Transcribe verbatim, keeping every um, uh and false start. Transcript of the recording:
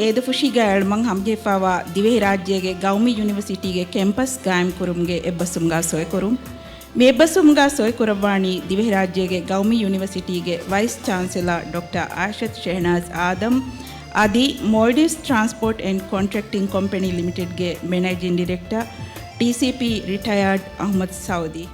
އޭދަފުށީގައި އަޅުމަށް ހަމަޖެހިފައިވާ ދިވެހިރާއްޖޭގެ ގައުމީ ޔުނިވަރސިޓީގެ ކެމްޕަސް ގާއިމްކުރުމުގެ އެއްބަސްވުމުގަ ސޮއިކުރުން. މި އެއްބަސްވުމުގަ ސޮއިކުރައްވާނީ ދިވެހިރާއްޖޭގެ ގައުމީ ޔުނިވަރސިޓީގެ ވައިސް ޗާންސެލާ ޑޮކްޓަރ އާއިޝަތު ޝެހްނާޒް އާދަމް އަދި މޯލްޑިވްސް ޓްރާންސްޕޯޓް އެންޑް ކޮންޓްރެކްޓިން ކޮމްޕެނީ ލިމިޓެޑްގެ މެނޭޖިން ޑިރެކްޓަރ، ޓީސީޕީ، ރިޓަޔާޑް އަޙްމަދު ސައުދީ.